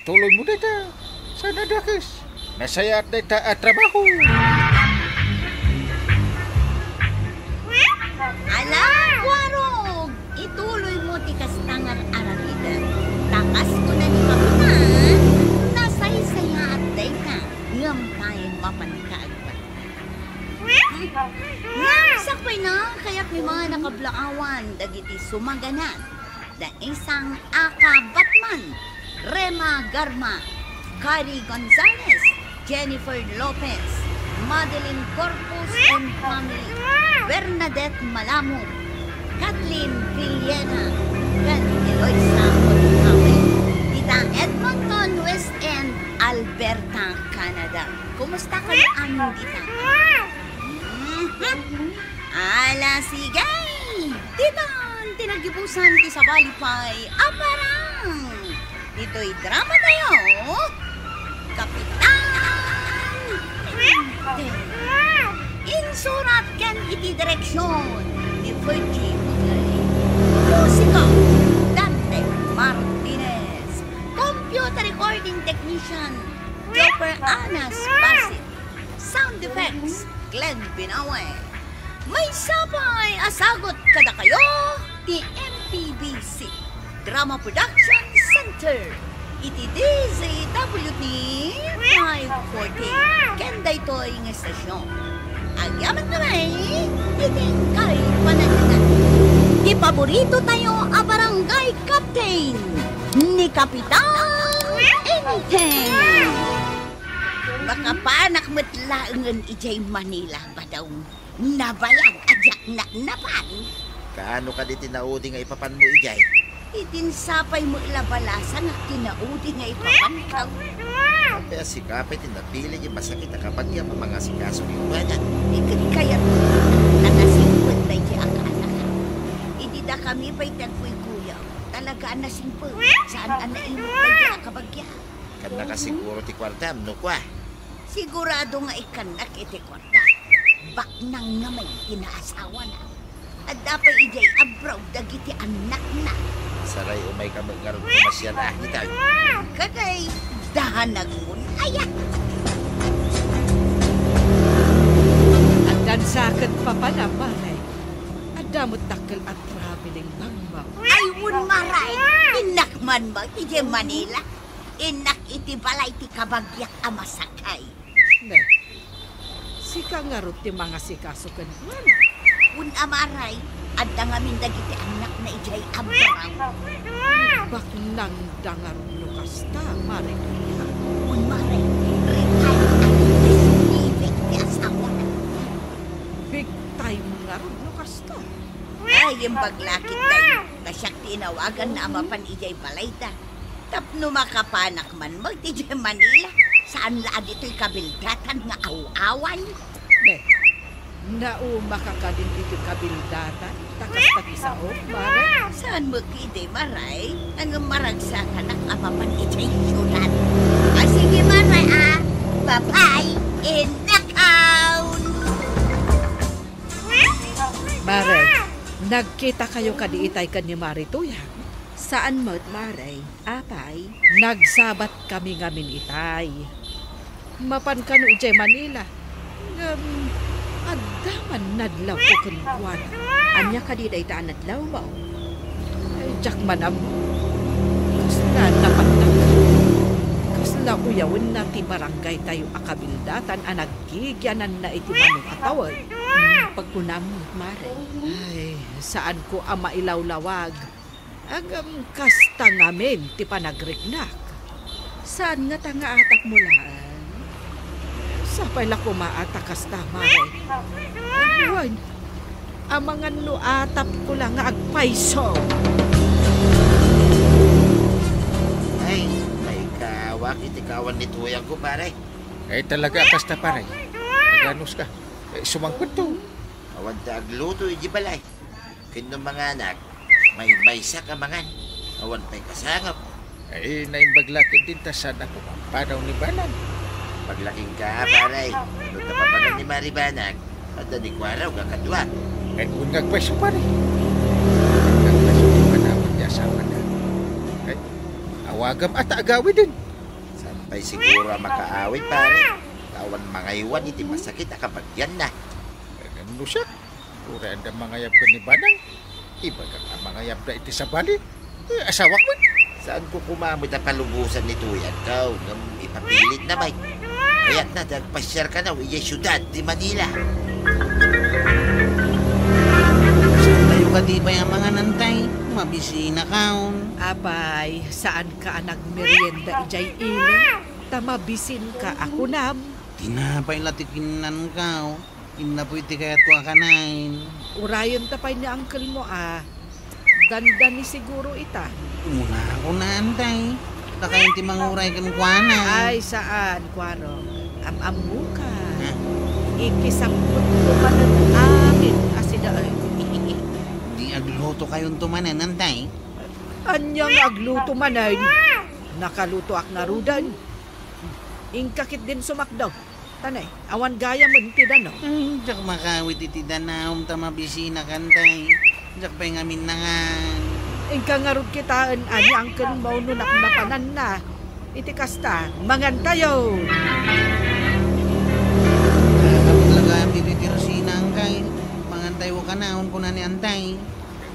Tuloy mo dayta. Sana dakes. Nasayaat dayta a trabaho. Ala, Kuarog! Ituloy mo ti kasta nga ar-aramiden, ta kas kuna ni Kapitan, nasaysayaat dayta, ngem pay mapanka agbatnag. Ngem sakbayna, kayatmi man a kablaawan dagiti sumaganad. Daisang Aka Batman, Rema Garma, Kari Gonzalez, Jennifer Lopez, Madeline Corpus and family, Bernadette Malamud, Kathleen Villena, ken Eloisa Otkawen, dita Edmonton, West End, Alberta, Canada. Kumusta kayo amin dita? Mhm. Ala, sige! Ditan ti naggibusan ti sabali pay a parang. Ditoy drama tayo, Kapitan Dente. Insurat ken iti direksyon ni Virgie Butlay. Musika, Dante Martinez. Computer recording technician, Jopper Anas Basit. Sound effects, Glenn Binawe. Maysa pay a sagut kadakayo ti M P B C Drama Production Center iti D Z W T five forty ken daytoy nga estasyon. Agyaman kami iti inkay panagbiag. Ti paborito tayo a barangay captain ni Kapitan Enteng. Makapanak met laengen idiay Manila, Badong. Nabayag a diak napan. Kaano kadi ti naudi nga ipapanmo idiay? Idin sapay met la balasa nga kinaudi nga ipapankaw. Apay a sika pay ti napili ti masakit a kabagiam a mangasikaso kenkuana? Iket kayat a nasingpet daydi a kaanakak. Idi dakami pay ti agkuykuyaw, talaga a nasingpet. Saan a naimut daydi a kabagiam. Kannaka siguro ti kuartam, no kua? Sigurado nga ikkannak iti kuarta. Baknang ngamin ti naasawana. Adda pay idiay abroad dagiti annakna. Saray umayka met ngarud kumasiar a, dita. Kaday dahanagmon aya. Addan sa ket papanam, Mare. Adda met dakkel a traveling bangbaw. Ay, wen, Mare. Innak man met idiay Manila. Innak iti balay ti kabagiak a masakay. Ne, sika ngarud ti mangasikaso kenkuana? Wen a, Mare, adda ngamin dagiti annakna idiay abroad. Baknangda ngarud no kasta, Mare Tuya. Wen, Mare, retired actress living ti asawak. Big time ngarud no kasta. Ay, imbag la ketdi. Ta siak ti inawaganna a mapan idiay balayda. Tapno makapanak man met idiay Manila, saan la a ditoy kabildatan nga aw-awan. Ne, naumaka kadin ditoy kabildatan, ta kasta ti saok, Mare? Saan met ketdi, Mare? Ngem maragsakanak a mapan idiay siudad. A, sige, Mare, a. Bye-bye. Innakaw! Mare, nagkitakayo kadi itay ken ni Mare Tuya? Saan met, Mare. Apay? Nagsabatkami ngamin itay. Mapan kano idiay Manila. Ngem, adda man nadlawko kenkuana. Ania kadi dayta a nadlawmo? Ay, diak man ammo. Kasla napannak. Kasla uyawenna ti barangaytayo a kabildatan a naggigiananna iti mano a tawen. Pagkunam, Mare. Ay, saanko a mailawlawag. Ngem kasta ngamin ti panagriknak. Saan ngata nga atapmo laeng? Sapay la koma a ta kasta, Mare. Wen, amangan no atapko la nga agpayso. Ay, maikawak iti kawan ni Tuyang ko, Mare. Ay, talaga a kasta, Pare. Naganuska. Eh, sumangpetto. Awan ti agluto iti balay. Ken no manganak, maymaysak a mangan. Awan pay kasangap. Ay, naimbag la ketdin ta saan a pumapanaw ni Banag. Paglaking ka, Pare. No ta papanan ni Mari Banag, adda ni Kuaraw nga kadua. Ay, wen nga agpayso, Pare. Wen nga agpayso, manawag ti asawana. Ay, awagam a ta agawiden. Saan pay siguro a makaawid, Pare? Ta awan mangaywan iti masakit a kabagianna. Ay, no siak, uray adda mangayab ken ni Banag. Ibagak a mangayabda iti sabali. Eh, asawak met. Saanko koma met a palubosan ni Tuyang, kaw, ngem ipapilitna met. Kayatna ti agpasiar kano idiay siudad ti Manila. Saantayo kadi pay a mangan, Antay? Mabisina kaon. Apay, saanka a nagmerienda idiay ili? Ta mabisinka a kunam. Tinapay la ti kinnankaw. Innapoy ti kayatko a kanaen. Urayenta pay ni uncle mo a. Dandani siguro ita. Umuna ako na, Antay. Dakayon ti manguray kenkuana. Ay, saan, Kuaro. Am-ammoka. Ha? Ikisapputko manen amin a sida, ay. Di agluto kayonto manen, Antay? Ania nga agluto manen? Nakalutoak ngaruden. Inka ketdin sumakdo. Tanay, awan gayamen ti danaw. Ay, diak makawit iti danaw, ta mabisina kantay. Diak pay ngamin nangan. Inka ngarud kitaen a ni Uncle Mau no napnapananna. Iti kasta, mangantayo. Nakapaglagaan ditoy ti rosina, angkay. Mangantayo kanayon, kuna ni Antay.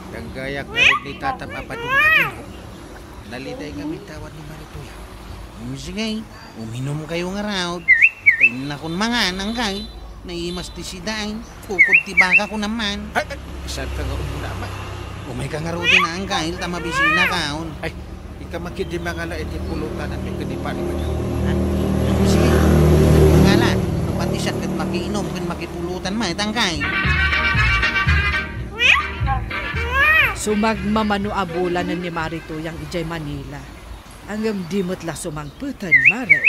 Danggayak ngarud ni Tatang a padung a Ginoo. Naliday kami tawad ni Maritoya. Mm, sige, uminumkayo ngarud. Ta innakon mangan, angkay. Naimas ti sida, ay. Kukod ti baka ko naman. Ay, ay, saan ka nga umuna, ama? Umay ka ngarud na, angkay, ta mabisina kaon. Ay, ika man ketdi mangala iti pulutan a ken ni Pari Badong. Ha? Mm, sige. Mangala. No pati siak ket makiinom ken makipulutan met, angkay. Sumagmamano a bulanen ni Maritoyang idiay Manila. Ngem di met la sumangpeten, Mare.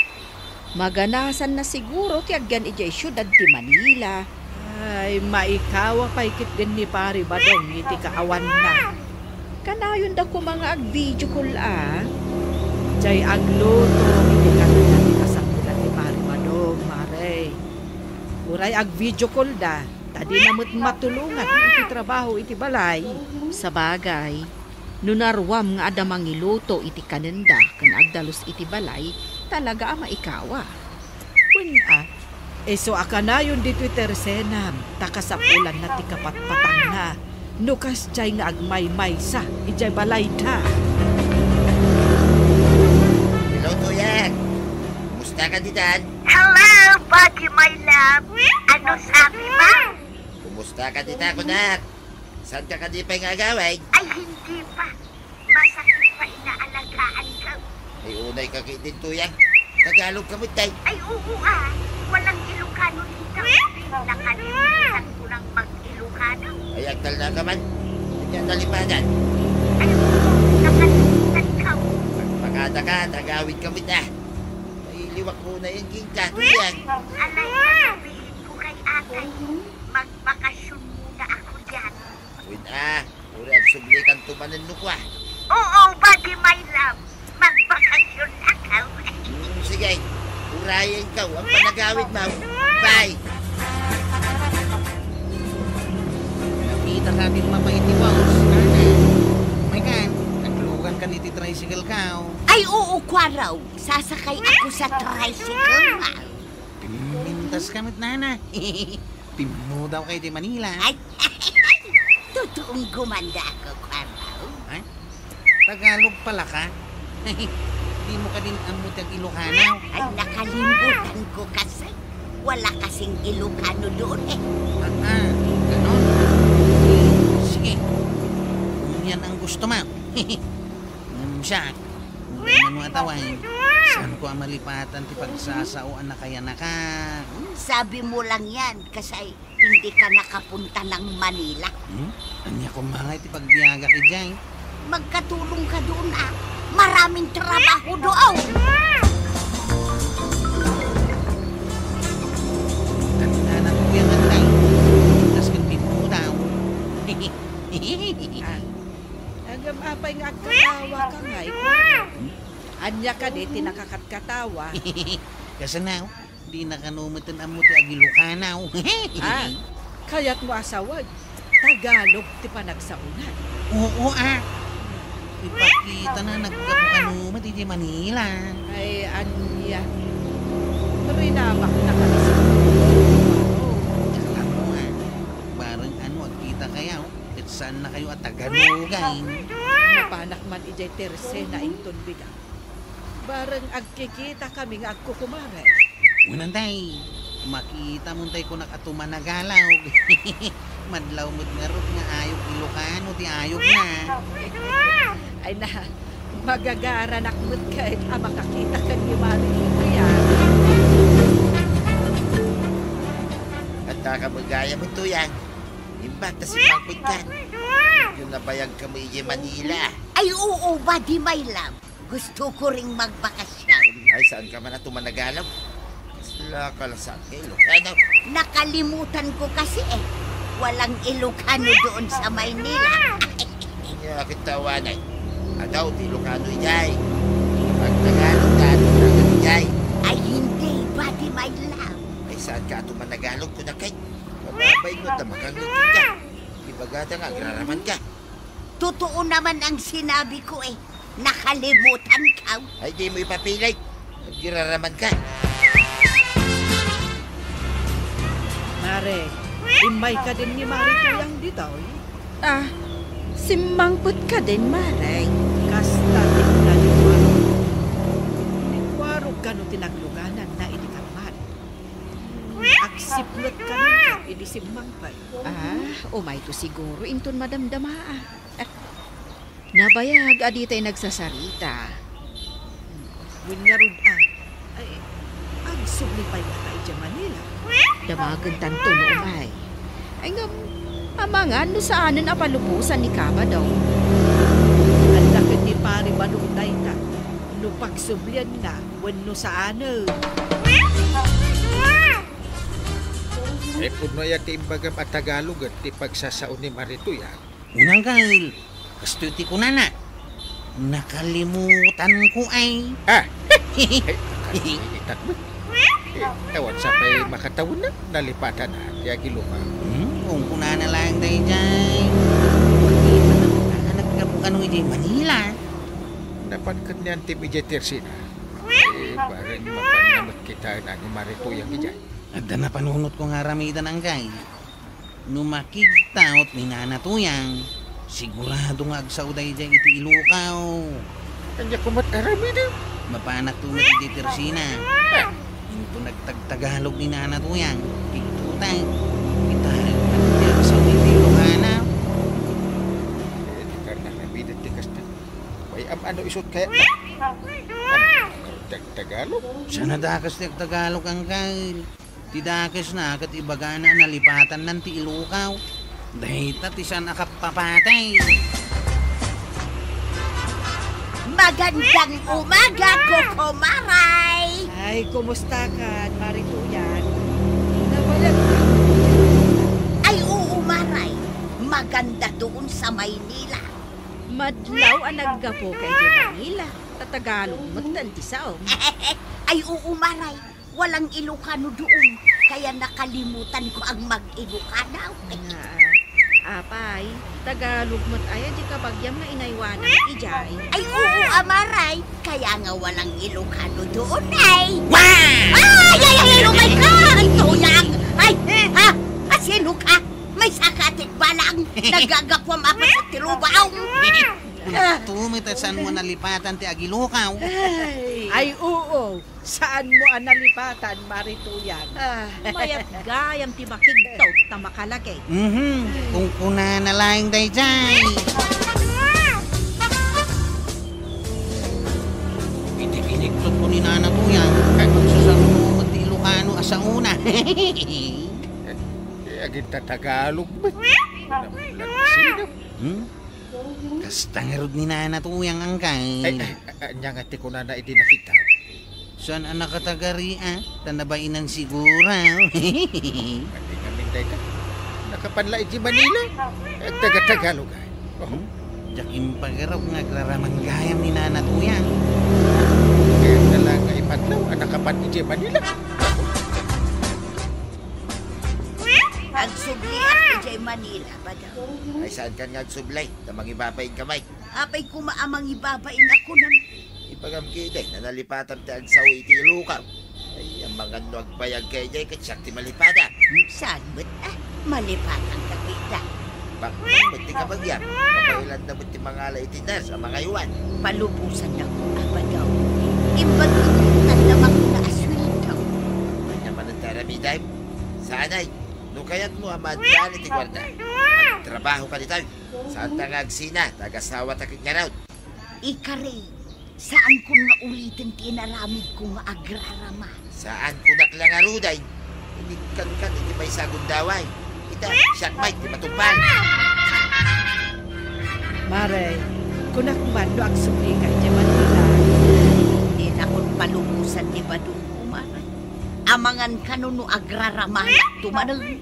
Maganasanna siguro ti agyan idiay siudad ti Manila. Ay, maikawa pay ketdin ni Pari Badong iti kaawanna. Kanayonda koma nga ag-video call a. Diay agluto iti kanana ti kasapulan ni Pari Badong, Mare. Uray ag-video call da, ta dina met matulongan iti trabaho iti balay. Sabagay, no naruam nga adda mangiluto iti kanenda ken agdalus iti balay, talaga a maikawa. Wen a, isu a kanayon ditoy tersenam, ta kasapulanna ti kapatpatangna. No kasdiay nga agmaymaysa idiay balayda. Hello, Tuyang. Kumusta ka ditan? Hello, Buddy, my love. Ano sabi mo? Kumusta ka dita, kunak? Saan ka kadi pay nga agawid? Ay, hindi pa. Masakit pa inaalagaan ko. Ay, unay ka kay din, Tuyang. Tagalog ka met, day. Ay, oo, ah. Walang Ilocano dito. Nakalimutan ko nang mag-Ilocano. Ay, agtalna ka man. Kanya nalipanan. Ay, oo, nakalimutan ko. Magpakada ka, tagawid ka met, ah. Ay, liwak mo na yan, King Katuyan. Alay, sasabihin ko kay atay. Magbakasyon muna ako dyan. Win, ah. Uri agsubli kanto manen no kua. Oo, Buddy, my love. Magbakasyon ako. Hmm, sige. Urayen ka, ang panagawid mo. Bye. Nakita ka din mapait ni Boss. Ana, may kan, naglugan ka ni ti tricycle ka, oh. Ay, oo, Kwaraw. Sasakay ako sa tricycle, wow. Pimintas ka met, nana. Pimmudaw kayo ti Manila. Ay, totoong gumanda ako, Kwaraw. Ay, Tagalog pala ka? Di mo ka din ammo ti ag-Ilocano? Ay, nakalimutan ko kasi. Wala kasing Ilocano doon eh. Ah, ah, ganon? Sige. Kung yan ang gusto mo. Ngem siak, uray mano a tawen, saan ko a malipatan ti pagsasaoan a kayanaka? Hmm, sabi mo lang yan, kasi hindi ka nakapunta ng Manila. Hmm? Ania koma nga iti pagbiagak idiay? Magkatulong ka doon, ah. Maraming trabaho doon. Tanda na ko yung antay. Tapos kung pinudaw. Ah. Agam apay nga agkatawa ka nga, ikaw. Hmm? Ania kadi ti nakakatkatawa? Kasanaw, di na kano met ammo ti ag-Ilocano. Ah, kayat mo a sawen, Tagalog ti panagsaona. Oo, ah. Ipakita na nagkapo kano met iti Manila. Ay, ania. Rinamak na ka na sa. Alam mo, ah, bareng ano, agkita kayo. Ket saan na kayo a taga Mapanak man idiay tersena inton bigat. Bareng agkikitakami nga agkukumare. Unantay, makita montay kunak a tumanagalaw. Madlaw met ngarud nga ayog Ilocano ti ayogna. Ay na, magagaranak met ket a makakita ken ni Mari Tuyang. Adda ka met gayam, Tuyang. Imbag ta simmangpetkan. Yung nabayag kami idiay Manila. Ay, oo, buddy, my love. Gusto ko ring magbakasyon. Ay, saan ka man a tumanagalaw? Kasla ka la saan ka Ilocano? Nakalimutan ko kasi eh. Walang Ilocano doon sa Maynila. Ania ket awanen? Adaw ti Ilocano idiay. Pagtagalog ta, Tagalog idiay. Ay, hindi, buddy, my love. Ay, saan ka a tumanagalaw, kunak ket? Mababay no, ta makangngegka. Ibagada nga agraraman ka. Totoo naman ang sinabi ko eh. Nakalimutan ka. Ay, di mo ipapilit. Agraraman ka. Mare, immay ka din ni Mari Tuyang ditoy? Ah, simmangpet ka din, Mare. Kasta ti nalikuaro. Nikuaro kano ti naglugananna idi karman. Agsipnget kano idi simmangpet. Ah, umayto siguro inton madamdamaa. Nabayag a ditay nagsasarita. Wen ngarud a, ay, agsubli pay ngata idiay Manila. Damagentanto no umay. Ay ngem, amangan no saanen a palubosan ni Kaba daw. Adda ket ni Pari Balong dayta, no pagsublianna wenno saanen. Ay, pudno aya ti imbagam a Tagalog ti pagsasao ni Mari Tuyang? Unang kail, kastoy ti kunana. Nakalimutan ko ay. Ah! Ay, nakalimutan mo. Eh, awan sa pay makatawen na, nalipatan na, ti agilupa. Hmm, kung kunana lang daydiay. Makita na mo ka, naggapu kano idiay Manila. Napan ket ni Antim idiay Tersina. Eh, bareng mapan na met kitaen ni Mari Tuyang idiay. Adda napanunot ko nga aramidan, Angkay. No makigtaot ni Nana Tuyang, sigurado nga agsao daydiay iti Ilocao. Ania koma ti aramidem? Mapanakto met idiay Tersina. Ah. Inton nagtagtagalog ni Nana Tuyang, kigtotay. Kitaen ti agsao iti Ilocana. Eh, di karna aramiden ti kasta. Way am-ano isut kayat na? Am-, ano, tag-, Tagalog? Saan a dakas ti agtagalog, Angkay? Ti dakesna ket ibagana a nalipatannan ti Ilocao. Dayta ti saan a kappapatay. Magandang umaga, Kokomaray! Ay, kumusta ka, Mari Tuyang? Nabayag ka? Ay, oo, Maray. Maganda doon sa Maynila. Madlaw a naggapu ka idiay Manila. Tatagalog met ti saom. Ay, oo, Maray. Walang Ilocano doon, kaya nakalimutan ko ang mag-Ilocano. Nga, apay, Tagalog met aya di kabagiam nga inaywanam idiay? Ay, oo, a Maray, kaya nga walang Ilocano doon, ay. Wow! Ay, ay, ay, ay, oh my God! Ay, Tuyang! Ay, ha? Asino ka? Maysa ka ti balang nagagapuam a paset ti rubaom. Ah. Tumita saan mo nalipatan ti agilukaw? Ay. Ay, oo. Saan mo a nalipatan, Mari Tuyang? Ah, mayat gayam ti makigtaw ta makalaki. Mhm. Kung kunana laeng daydiay. Iti kinigtot ko ni Nana Tuyang, kay magsasarunod ti Ilocano a saona. Eh, agintatagalog met. Namnam sino? Hmm? Kasta ngarud ni Nana Tuyang, angkay. Ay, ay, ay, ania nga ti kunana idi nakita? Saan a nakatagari, a? Ta nabainan siguro. Ania ngamin dayta? Nakapan la idi Manila. Eh, taga-Tagalog, ay. Oh. Hmm? Diak impagarok nga agraraman gayam ni Nana Tuyang. Kayatna la nga ipadlaw a nakapan idi Manila. Agsubliak idiay Manila, bada. Ay, saankan nga agsublay? Ta mangibabain ka met. Apay koma a mangibabain a kunam? Ibagam ketdi, nalipatam ti agsao iti Ilocao. Ay, amangan no agbayag ketdi, ket siak ti malipatan. Saan met a? Malipatan ka ketdi. Baknang met ti kabagiam, kabaelanna met ti mangala iti nurse a mangaywan. Palubosannak a badaw. Imbag iti tanda makita a sueldo. Ania manen ti aramidem? Saanay, no kayatmo a maaddaan iti guarda, magtrabahoka ditoy. Saanta nga agsina, ta agasawata ket ngarud. Ikari, saankon nga uliten ti inaramidko nga agrarama. Saankonak la ngaruden. Inikkankan iti maysa a gundaway. Ita, siak met ti matungpal. Mare, kunak man no agsublikay idiay Manila. Dinakon palubosan ti badongko, Mare. Amangan kano no agraramanak to manen.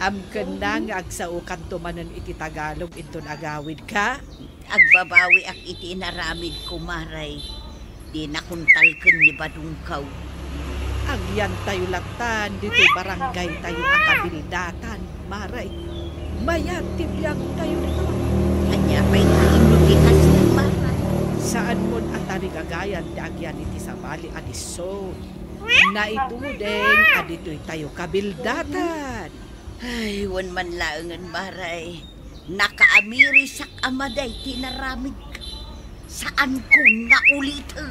Amkenna nga agsaokanto manen iti Tagalog inton agawidka. Agbabawiak iti inaramidko, Mare. Dinakon talken ni badongko. Agyantayo lattan ditoy barangaytayo a kabildatan, Mare. Mayat ti biagtayo ditoy. Ania pay nga inno ti kasta, Mare? Saanmon a tarigagayan ti agyan iti sabali a disso. Naitudeng a ditoytayo kabildatan. Ay, wen man laengen, Mare. Nakaamirisak a madi ti inaramidko. Saankon nga uliten.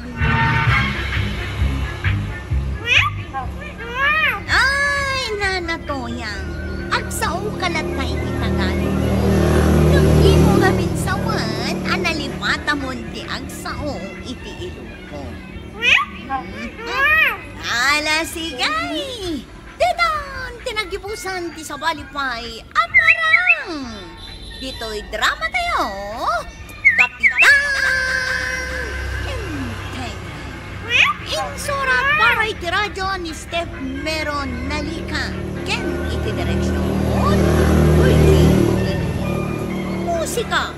Ay, Nana Toyang, agsaoka latta iti Tagalog. Ngem imo ngamin sawen a nalipatamon ti agsao iti Iloko. Ala, sige! Ditan ti nagibusan ti sabali pay a marang. Ditoy dramatayo, Kapitan Enteng. Insurat para iti radyo ni Steph Meron Nalica ken iti direksion, Virgin J. Musika,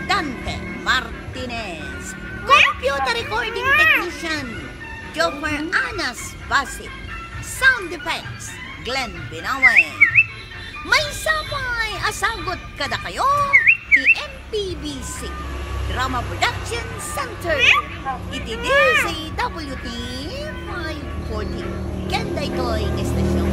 Dante Martinez. Computer recording technician, Joffer Anas Basit. Sound effects, Glenn Binawen. Maysa pay a sagut kadakayo ti M P B C Drama Production Center iti D Z W T five forty. Ken daytoy nga estasion